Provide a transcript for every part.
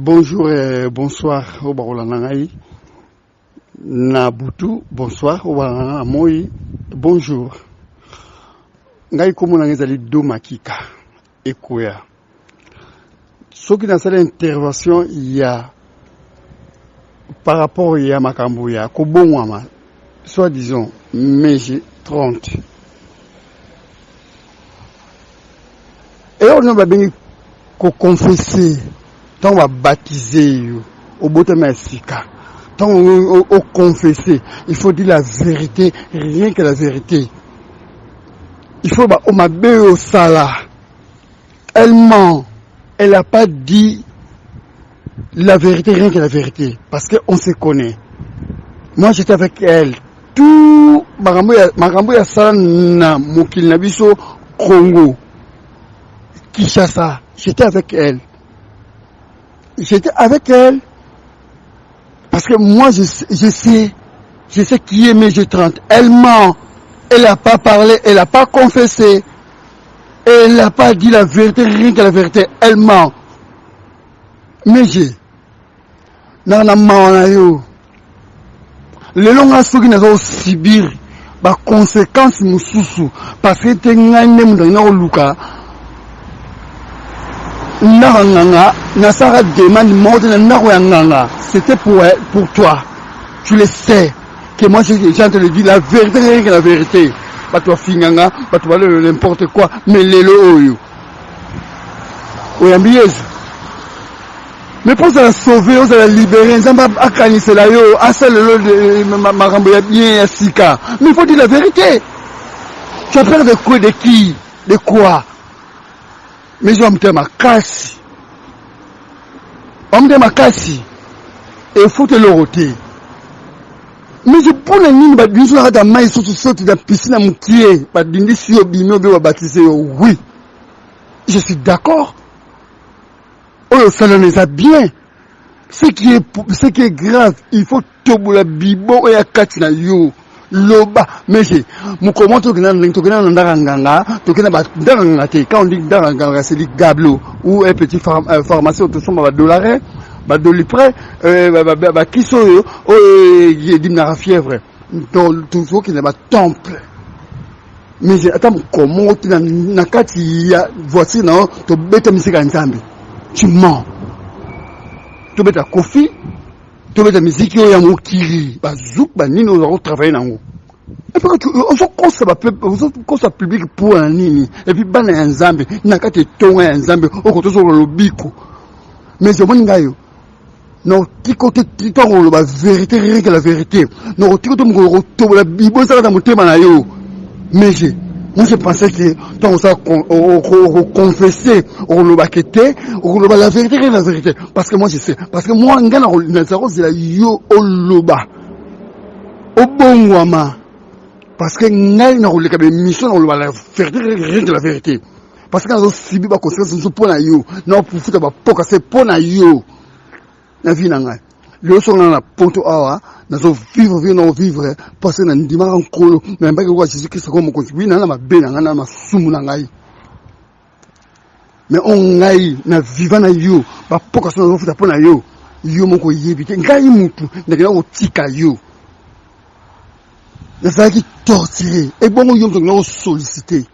Bonjour et bonsoir oyo bakolanda ngai na butu, bonsoir oyo balanda ngai na moi, bonjour. Ngai kombo na ngai ezali Doma Kika Ekoya. Soki nasali intervention ya par rapport ya makambo ya kobongwama soit disons meje 30 eloko nini babengi koconfesse ntango babatize yo obotami ya sika ntango oconfesse, il faut dire la vérité, rien que la vérité. Il faut ba mabe oyo osala. Elle ment, elle a pas dit la vérité, rien que la vérité, parce que on se connaît. Moi, j'étais avec elle tout makambo ya sala na mokili na biso Congo Kinshasa. J'étais avec elle, j'étais avec elle, parce que moi, je sais qui est MG 30. Elle ment, elle a pas parlé, elle a pas confessé, elle n'a pas dit la vérité, rien que la vérité. Elle ment. Mais na mawa na yo lelo, nga soki naza kosubir baconséquence mosusu, parce que te ngai nde moto akenda koluka ndako ya nganga, nasalaka demande moko te na ndako ya nganga. C'était pour toi, tu le sais que moi, j'ai en train de dire la vérité, rien que la vérité. Bato bafinganga, bato balelo n'importe quoi, mais lelo oyo oyambi Yesu, mais mpo ozala sauvé, ozala libéré, Nzambe akanisela yo, asalelo makambo ya bien ya sika, mais il faut dire la vérité. Tu as peur de quoi, de qui, de quoi? Mais zwa motema makasi, wamutema makasi, efuta eloko te. Mais mpona nini badindisi na kati ya mai susu soti na piscine ya mokie, badindisi yo, bimi obi babatise yo? Oui, je suis d'accord, oyo osalana eza bien. Ce qui est grave, il faut tobola bibo oyo ya kati na yo. Loba mese mokolo moko tokenda na ndaka nganga, tokenda ndaka nganga te. Quand on dit ndaka nganga, c'est dit gablo ou un petit pharmacie oyo tosomba badolare, badoliprane, bakisi oyo oyo ediminaka fièvre. Tozokende batemple, mais ata mokolo moko te na kati ya voiture na yo tobeta misika ya Nzambe. Tu mens. Tobeta kofi, tobeta miziki oyo ya mokili, bazouk, banini oyo ozakotravaille nango, ozokosa, ozokosa public mpo na nini? Et puis bana ya Nzambe na kati etonga ya Nzambe oko tozokola lobiko. Mais omoni ngai yo nakotika te ntango oloba vérité, rien que la vérité. Nakotika te mokolo kotobola bibo ezaka na motema na yo. Mais moi, je pensais que ntango osala okonfesse, okolobaka te, okoloba la vérité, rien la vérité, parce que moi, je sais, parce que moi, ngai nazala kozela yo oloba obongwama, parce que ngai nakoleka baémission, nakoloba la vérité, rien que la vérité, parce que nazosibi baconséquence mosusu mpo na yo, nakofuta bapoka se mpo na yo na vie na ngai. Lelo soki nga na poto awa nazovivre vie naovivre, parce que nandimaka Nkolo, nayambaki lokola Jésus Christ ko mokonzi. Wi, naa na mabe na ngai, na masumu na ngai, mais o ngai na viva na yo bapoka so nazofuta mpo na yo, yo moko oyebi te. Ngai mutu ndakenda kotika yo, nazalaki torturé. Ebongo yo moto okenda kosollicite,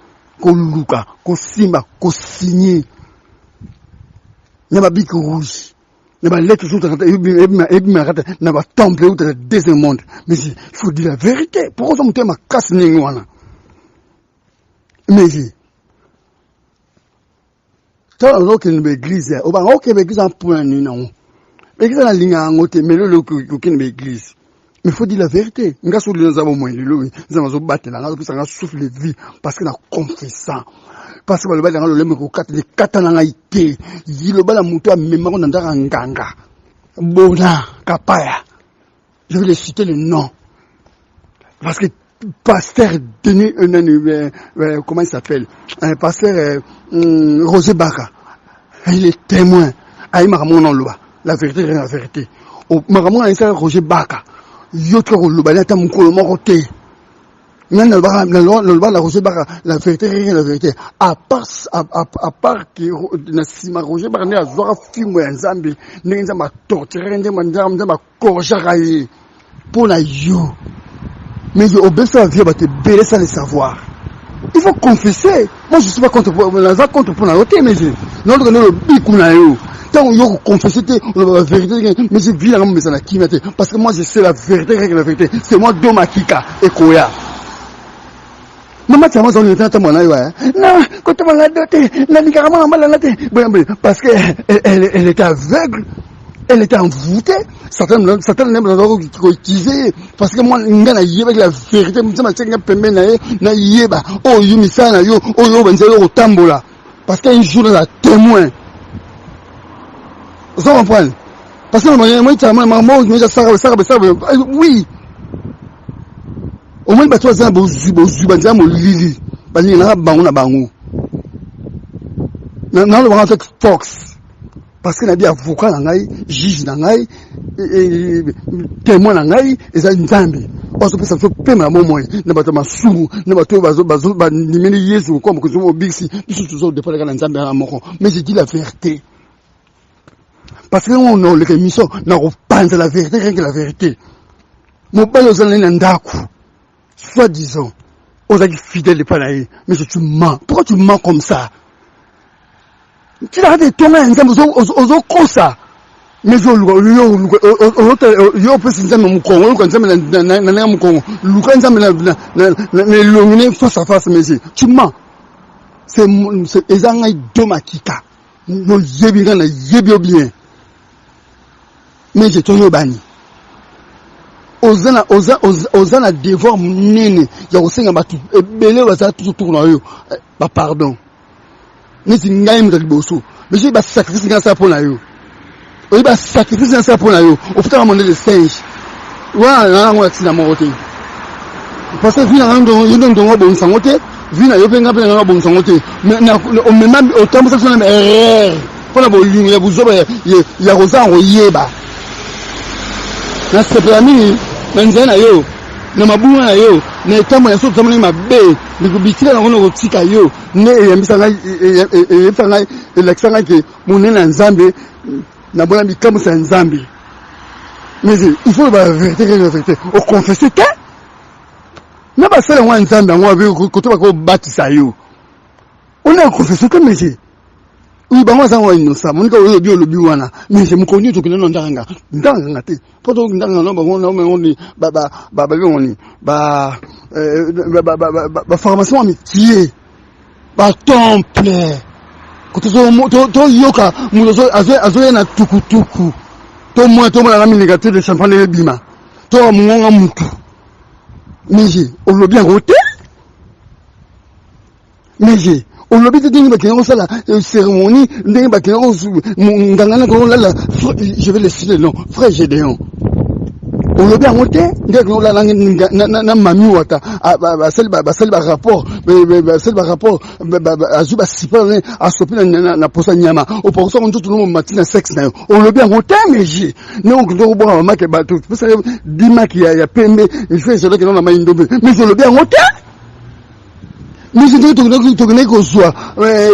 koluka, kosimba, kosigne na babic rouge na balettre ebimaka te na batemple euta na deuxième monde. Mais il faut dire la vérité. Pourquoi oza motema makasi ndenge wana? Mais ntango nazokende baeglise, obanga okende baeglise mpona nini? Nango baeglise nalinga yango te, mais lelo okende baeglise. Mais faut dire la vérité. Nga so lelo naza bomoi, lelo Nzambe azobatela nga, azopesa nga souffle de vie, parce que na confessant, parce que balobaki nanga lolemo ekokata ekata na ngai te. Yiloba na moto amemako na ndaka nganga Bona Kapaya, je vais le citer le nom, parce que pasteur Denis, comment il s'appelle, pasteur Roger Baka, il est témoin. Ayi makambo wana, oloba la vérité, rien la vérité. Makambo wana esala Roger Baka, yo tika koloba ata mokolo moko te. Ngai nalobaka nalobaka na Roger Baka la vérité rien la vérité à part à, part que na nsima Roger Baka nde azwaka fimbo ya Nzambe ndenge Nzambe atorturaka ndenge Nzambe akorjaka ye mpo na yo mais obebisa ba vie ya bato ebele sans le savoir. Il faut confesser. Moi je suis pas contre, naza contre mpo na yo te, mais naoluka nde lobiku na yo. Ntango yo koconfesse te, oloba ba vérité, mais je vis nanga momesa na kimia te, parce que moi je sais la vérité, rien que la vérité, c'est moi Domakika ekoya. Mama tiama aza olinga te na yo eh. Na kotama nga do te, nalingaka mwana mobali nanga te boye boye, parce que elle, elle, elle était aveugle, elle était envoûtée. Satan, Satan nde azalaki koutiliser ye, parce que moi nga nayebaki la vérité. Nzambe atiaki nga pembeni na ye, nayeba oyo yo misala na yo, oyo banzela yo kotambola, parce que un jour naza témoin. Ozo comprendre? Parce que moi tiama makambo oyo saka saka saka, oui, omoni bato baza na bozwi bozwi banzela molili, balinganaka bango na bango. Nalobaka avec force, parce que nabi avocat na ngai, juge na ngai, témoin na ngai eza Nzambe oyo azopesa biso pema na bomoi na bato ya masumu, na bato oyo bandimeli Yesu lokola mokonzi mobikisi. Biso tozodépendre na Nzambe wana moko. Mais je dis la vérité, parce que on oleka émission na kopanza la vérité, rien que la vérité. Mobali oza nani na ndako, soit disant ozalaki fidèle epai na ye, mais tu mens. Pourquoi tu mens comme ça? Ntina kati etonga ya Nzambe ozokosa, mais oluka yo opesi Nzambe mokongo, oluka Nzambe na ndenge mokongo, luka Nzambe na elongi ne face à face, mais tu mens. Eza ngai Domakika, yoyebi ngai, nayebi yo bien, mais je toyebani. Oza na oza oza na devoir monene ya kosenga bato ebele oyo bazala tout autour na yo bapardon, neti ngai moto ya liboso. Mais soki basacrifice ngai nasala mpo na yo, oyebi basacrifice nasala mpo na yo, ofutaka monnaie de singe wana na yango na ntina moko te, parce que vie na ngai yo nde ndongo obongisa yango te, vie na yo mpe ngai mpe na ngai obongisa yango te. Omema otambwisa biso na erreur mpo na bolingo ya buzoba ya kozanga koyeba. Nasepela mingi na nzela na yo, na mabunga na yo, na etambo na so totambolaki mabe, bitika nango na kotika yo nde eyambisa ngai, eyebisa ngai, elakisa ngai ke monene ya Nzambe, namona bikamwisa ya Nzambe. Mais il faut loba la vérité, la vérité, oconfesse te na basala yango ya Nzambe yango koto bakobatisa yo, ona oconfesse te. Mais oyo bango aza ngo innocent, monika oyo olobi olobi wana, mais mokolo nini tokende na ndanga ndanga te, mpo to ndanga na bango na bango ni babengo ni bapharmacie mwa mikie, batemple toyoka moto azoya na tukutuku, tomona tomonaka milinga te de champagne ebima toka mongonga mutu. Mais olobi yango te, mais olobi te ndenge bakenda kosala cérémonie, ndenge bakenda nganga na kolala, je vais le citer, non, frère Gédéon, olobi yango te ndenge kolala na mami wata, basali barapport, basali barapport, azwi basipa asopi na posa nyama, opakosa ngo nzoto no mati na sexe na yo, olobi yango te. Mais ndenge okende kobwaka bamake, bato pesaka dimaki ya pembe, frère Gédéon akenda na mai ndombe, mais olobi yango te. Biso ndenge tokendaki kozwa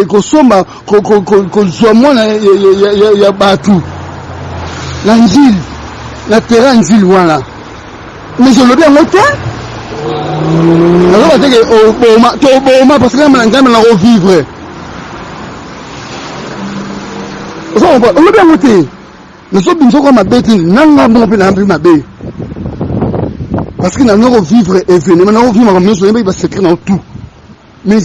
kosomba kozwa mwana ya bato na Njili, na terrain Njili wana, mais olobi yango te. Nazoba teke oboma, toboma, parce que na Nzambe na kovivre, olobi yango te. Nazobimisa kwa mabe te, nanga moko mpe na mpe mabe, parce que naza kovivre événement, naza kovivre makambo nyonso, nayebaki basecret na tout. Mais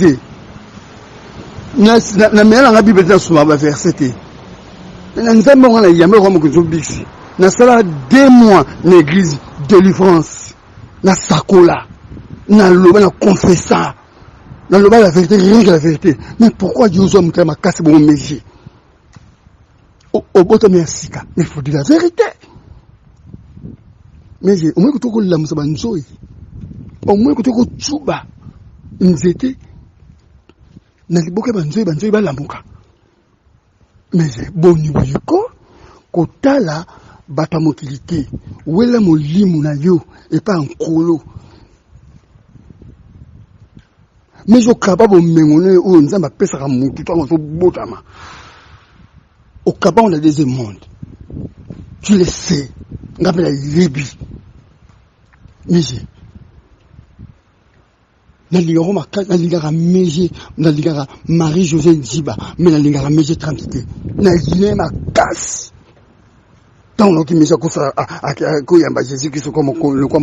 na meya nanga Bible te, nasomaka baverset te na Nzambe ngo na yambe kwa mokonzi obikisi. Nasala 2 mois na église délivrance, nasakola, naloba, na confessa, naloba la vérité, rien que la vérité. Mais pourquoi Dieu ozwa moto ya makasi bongo? Megie obotami ya sika, mais faut dire la vérité. Mais omoi kotoki kolamusa banzoi, omoi kotoki kocuba nzete na liboka ya banzoi, banzoi balamuka. Mais boni boye ko kotala bato ya mokili te, wela molimo na yo epai ya Nkolo. Mais okaba bomengo nayo oyo Nzambe apesaka mutu ntango azobotama. Okaba na deuxième monde. Tu le sais. Nga mpe nayebi. Mais nalingaka makasi, nalingaka Meje, nalingaka Marie José Nziba, mais nalingaka Meje 30 te. Nayine ye makasi. Ntango nayoki Meje akosa koyamba Jésus Christ comme lokwa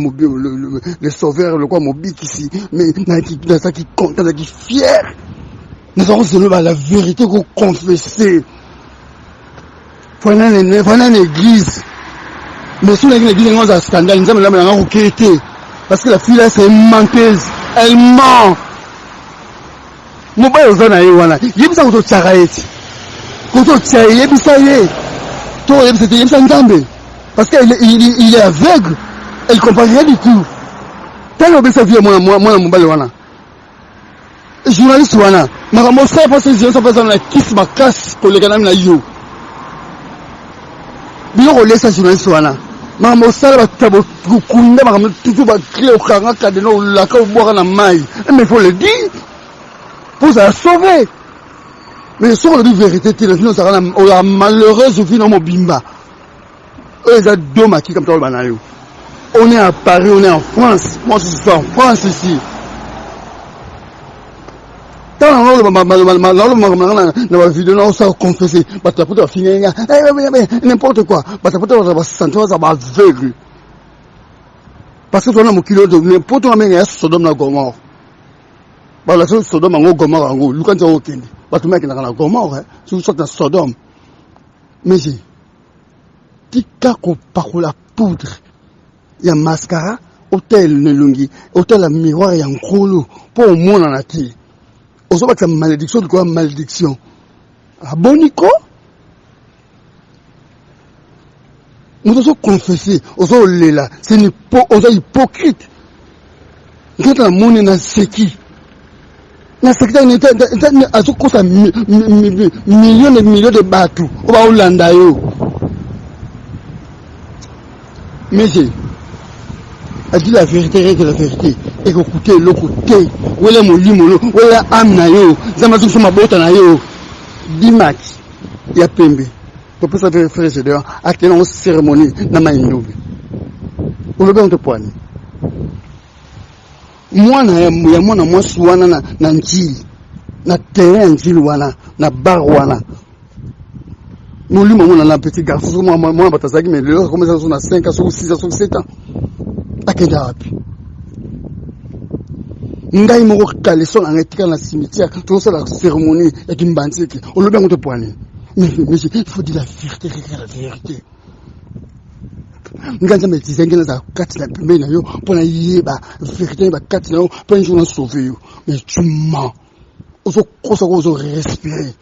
le sauveur, lokwa mobikisi, mais nazalaki content, nazalaki fier. Nazalaki kozoloba la vérité, ko confesser. Fana na église. Mais soki nayaki na église yango ozala scandale, Nzambe nzambe nanga kokei te. Parce que la fille là c'est une menteuse. Elle ment. Mobali oza na ye wana, yebisa koto otiaka ye ti. Koto otia ye, yebisa ye. To oyebisa te, yebisa Nzambe. Parce que il est aveugle. Elle comprend rien du tout. Tala obesa vie mwana mwana mobali wana. Journaliste wana makambo osala mpo soki journaliste aza na kisi makasi koleka nami na yo biloko olesa journaliste wana makambo osala bato ya bokunda makambo tutu bakle okanga kadena olaka obwaka na mai mais faut le dire mpo ozala sauve mais soki olobi vérité te na vino ozalaka ozala malheureuse vi na mobimba oyo eza doma kika moto aloba na yo. On est à Paris, on est en France. Moi, je suis en France ici. Ntango naloba makambo na nga na bavideo na osala confesse, bato ya poto bafingai nga n'importe quoi. Bato ya poto baza basante, baza baaveugle parce que toza na mokili oyo poto na menga ya Sodome na Gomorre. Balakisa Sodome yango Gomorre yango, luka nzela okende. Bato makendaka na Gomorre soit na Sodome. Mais Tika kopakola poudre ya mascara, otala na elongi, otala miroir ya nkolo mpo omonana te. Ozobakisa malediction likolo ya malediction. Aboni ko? Moto ozo confesser, ozo lela, c'est une oza hypocrite. Nkata namoni naseki. Naseki azokosa million de million de bato oyo baolanda yo. Monsieur, a dit la vérité, rien que la vérité. Ekokuta eloko te. Wela molimo no, wela âme na yo. Nzambe azongisa mabota na yo. Dimax ya pembe. Topesa mpe frère Gédéon akende yango cérémonie na mai ndombe. Olobi yango te poani. Mwana ya mwana mwasi wana na, na njili na terrain ya njili wana na bar wana molimo mona na petit garçon soki mwana bato azalaki mais lelo akomisa so na 5 ans soki 6 ans soki 7 ans akenda wapi? Ngai moko caleçon na ngai etikala na cimetière, tozosala cérémonie ya kimbanseke. Olobi yango te poani. Mais il faut dire la vérité, la vérité. Ngai Nzambe etizangi nazala kati na pembeni na yo mpo nayeba vérité nayeba kati na yo mpo un jour na sauve yo. Mais tu mens, ozokosa ko ozo respirer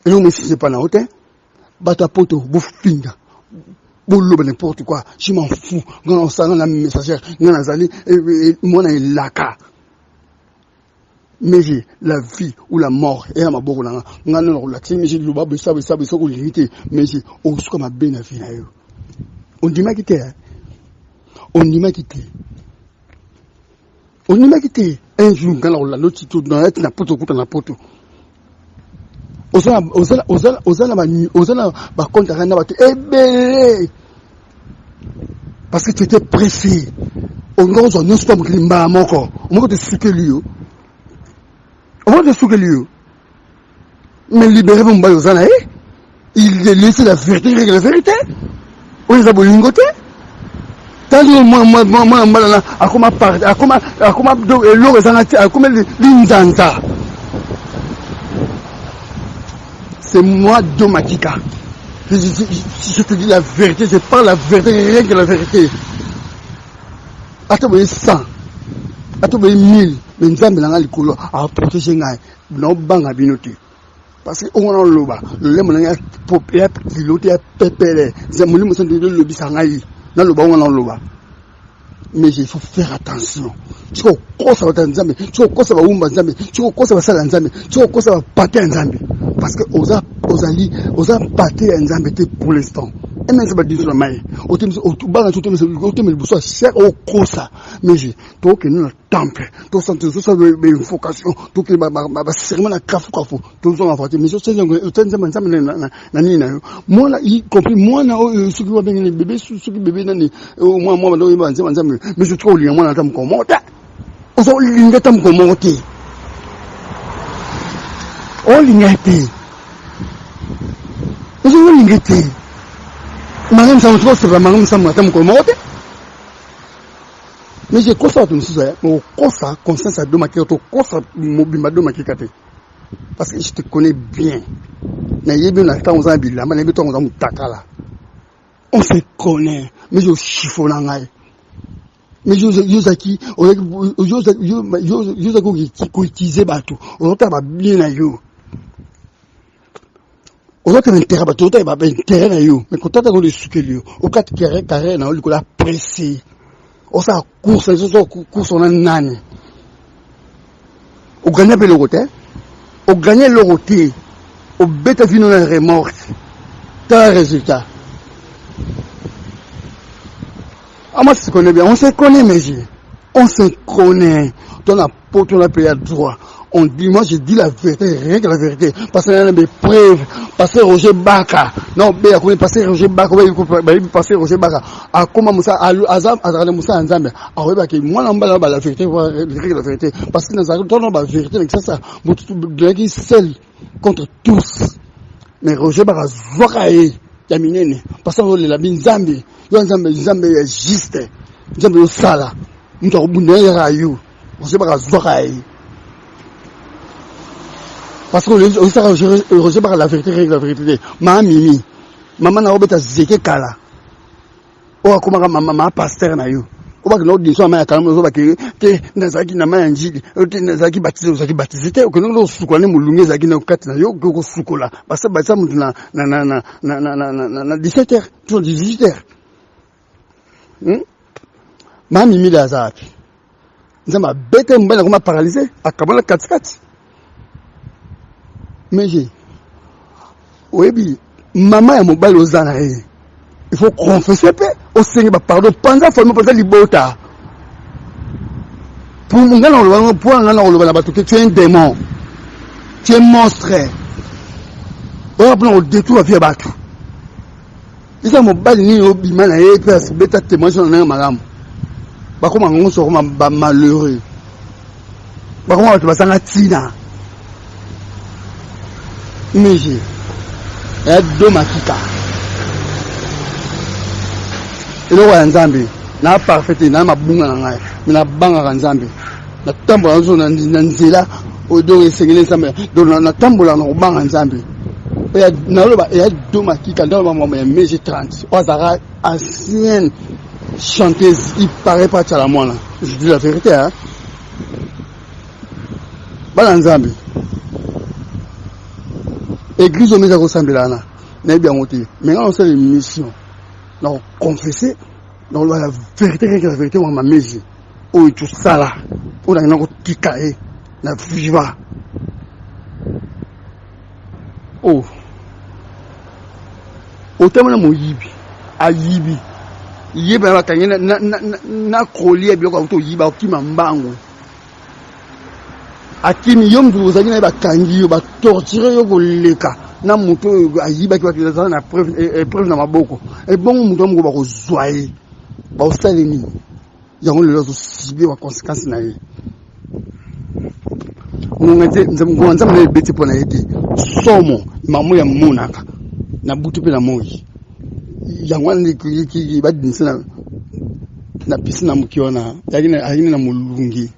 eloko mosusu epa na yo te. Bato ya poto bofinga, boloba n'importe quoi, je m'en fous. Ngai naosala na messagère, ngai nazali mwana elaka. Mais la vie ou la mort eya maboko na nga. Ngai nde nakolakisa. Mais loba boye, boye, boye, soki olingi te, mais okosuka mabe na vie na yo. Ondimaki te, ondimaki te, ondimaki te. Un jour ngai nakolanda otito nayati na poto, okuta na poto oza na bacompte na bato ebele parce que tu étais pressé, olinga kozwa nyonso mpa mokili mbala moko. Omoko tosukeli yo, omoko tosukeli yo. Mais libéré mpe mobali oza na ye, il est laissé la vérité, rien que la vérité. Oyo eza bolingo te. Tali mwana mobali na akoma akoma akoma eloko ezanga te, akoma linzanza. C'est moi Domatika. Je te dis la vérité, je parle la vérité, rien que la vérité. Ata boye 100, ata boye 1000, mais Nzambe na ngai likolo aprotege ngai, naobanga bino te. Parce que oyo wana oloba, lolemo na ngai ya kilo te, ya pepele. Molimo santu elobisa ngai, naloba oyo wana oloba. Mais il faut faire attention. Soki okosa bato ya Nzambe, soki okosa bawumba Nzambe, soki okosa basala ya Nzambe, soki okosa bapate ya Nzambe, parce que oza, ozali, oza pate ya Nzambe te pour l'instant. Emense badinso na mai bana otema liboso ya cher okosa mais tokende na temple tosala bainvocation tokende baserment na kafukafu tozonga voiture mais otya nzambe nzambe na nini na yo mwana y compris mwana oyo soki babengani bebe soki bebe nani mwana mwana oyeba nzambe nzambe mais otika kolinga mwana ata mokolo moko te oza olinga ata mokolo moko te olinga te oza olinga te manga misango tika osepela manga misango ata mokolo moko te. Mais je kosa bato mosusu eh, mais okosa conscience ya domakika to okosa mobimba domakika te, parce que je te connais bien. Nayebi na ntango oza na bilamba, nayebi ntango oza motakala, on se connaît. Mais yo chiffona ngai, mais yo ozalaki koutilize bato, ozotala babien na yo, ozotala intérêt bato, ozotala baintérêt na yo, mais kotata ngo esukeli yo, okati carrière na yo likolo ya pressé, osala course, ezosala course wana nani ogagna mpe eloko te, ogagna eloko te, obeta vino na remorque, tala résultat. Ah, moi, je se connais bien. On se connaît, mes yeux. On se connaît. Toi, na poto, on a payé à droit. On dit, moi, je dis la vérité, rien que la vérité. Parce qu'il y a des preuves. Parce que Roger Baka. Non, ben, parce que Roger Baka, parce que Roger Baka. Ah, comment Moussa, Azam, Azam, Moussa, Nzambe. Ah, oui, bah, moi, là, la vérité, rien que la vérité. Parce que nous avons, la vérité, ça, ça, seul contre tous. Mais Roger Baka, zwaka ye, ya minene. Parce que olela bi Nzambe, yo Nzambe, Nzambe ya juste. Nzambe yo sala. Mutu akobunda ye yaka yo. Roger Baka zwaka ye. Parce que oyisaka Roger Baka la vérité, rien que la vérité. Ma mimi, mama na obeta zeke kala. Oyo akomaka mama ma pasteur na yo. Obaki na odinso ya mai ya kalamu, ozobaki te nazalaki na mai ya njili, te nazalaki baptisé, ozalaki baptisé te, okende kosukola nde molunge ezalaki na kati na yo, okoki kosukola. Basa batisa motu na na na na na na na na na 17 heures, to 18 heures. Ma mimi le aza wapi? Nzambe abete mobali akoma paralysé, akabona katikati. Mais je oyebi mama ya mobali oza na ye, il faut confesser mpe osenge bapardon, panza famille, panza libota. Pour nga na koloba, pour nga na koloba na bato ke tu es un démon, tu es monstre, oyo mpona kodétruire vie ya bato. Eza mobali nini obima na ye mpe asibeta témoignage na ndenge malamu, bakoma nyonso bakoma bamalheureux, bakoma bato bazanga ntina. Image ya do makika eloko ya Nzambe na parfait te, na mabunga na ngai, me nabangaka Nzambe, natambola nazo na nzela oyo donc esengeli Nzambe, donc natambola na kobanga Nzambe. Naloba eya do makika, ndaloba makambo ya mege 30 oyo azalaka ancienne chanteuse, il paraît pas Tshala Mwana. Je dis la vérité, hein. Bana Nzambe, église oyo eza kosambela wana, nayebi yango te, mais nga nasala émission na koconfesse, na koloba la vérité, rien que la vérité. Wama mezi oyo tosala oyo nakenda kotika ye na viva oh otamona moyibi ayibi ye bana bakangi na kolia biloko auti oyiba, okima mbangu, akimi yo, mutu ozalaki na ye bakangi yo, batorture yo koleka na moto oyo ayibaki, bato azala na preuve na maboko. Ebongo moto moko bakozwa ye, bakosala nini? Yango lelo azosubir baconséquence na ye. Ngonga Nzambe na ebeti mpo na ye te, somo mamo ya monaka na butu mpe na moi. Yango wana badinisa na piscine na moki wana ayaki na molungi.